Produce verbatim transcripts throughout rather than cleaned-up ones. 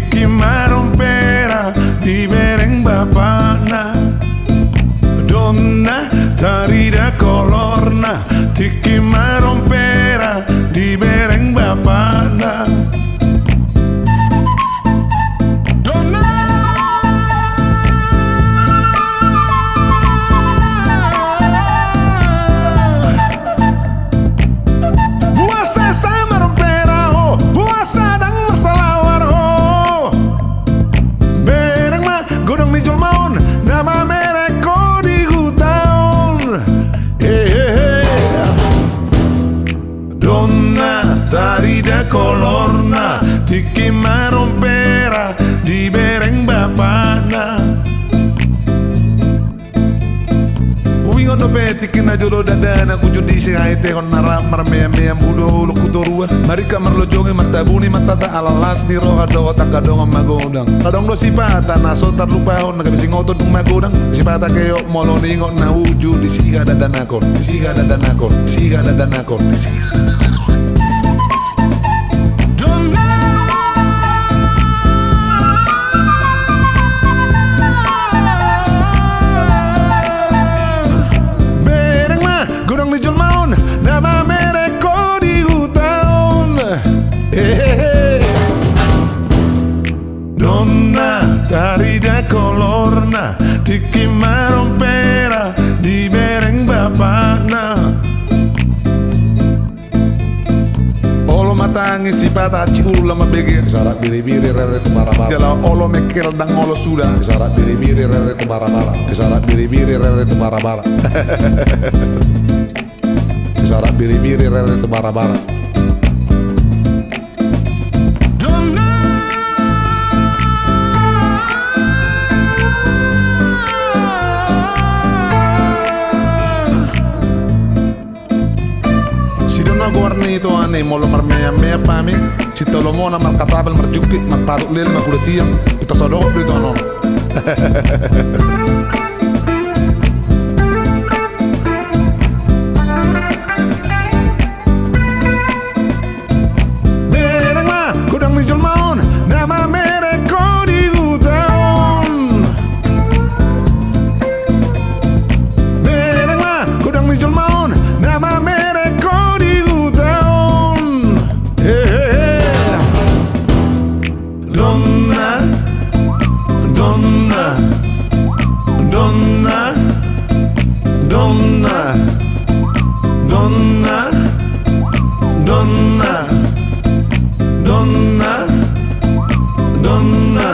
Tingki marompera dibereng bapakna. Donna tarida kolorna, tingki marompera dibereng bapakna. Donna. Boasa sai marompera ho, boasa ndang marsalawar ho. Bereng ma godang ni jolma on na mamereng ho di huta on. Hehehe. Donna tarida kolorna, tingki marompera dibereng bapakna. Huingot dope tingki na jolo dadanak, uju disi haetehon na rap marmeam-meam, hudo olok hu toruan, marika marlojongi, martabuni martata ala las ni roha dohot angka dongan magodang. Adong do sipata na so tarlupahon, na gabe singoton dung magodang. Sipata keok molo niingot na uju disi hadadanakon, disi hadadanakon, disi hadadanakon, disi hadadanakon. Donna. Bereng ma godang ni jolma on na mamereng ho di huta on. Hehehe. Donna tarida kolorna, tingki marompera dibereng bapakna. Olo ma tangi sipata, hansit ulu lam mambege. Sarat biri-biri rere tu bara-bara. Jala olo mengkel ndang olo suda. Sarat biri-biri rere tu bara-bara. Sarat biri-biri rere tu bara-bara. Sarat biri-biri rere tu bara-bara. Donna. Sidonna goar ni itoan i, molo marmeam-meam hami, sitolomona markatabel marjungkit marpatuk lele markuda tiang, ito so dohot do itoan on. Bereng ma godang ni jolma on na mamereng ho di huta on. Bereng ma godang ni jolma on na mamereng ho di huta on. Hehehe. Donna, donna, donna, donna, donna, donna, donna.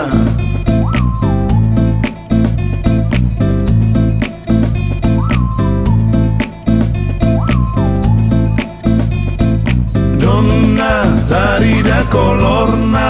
Donna tarida kolorna,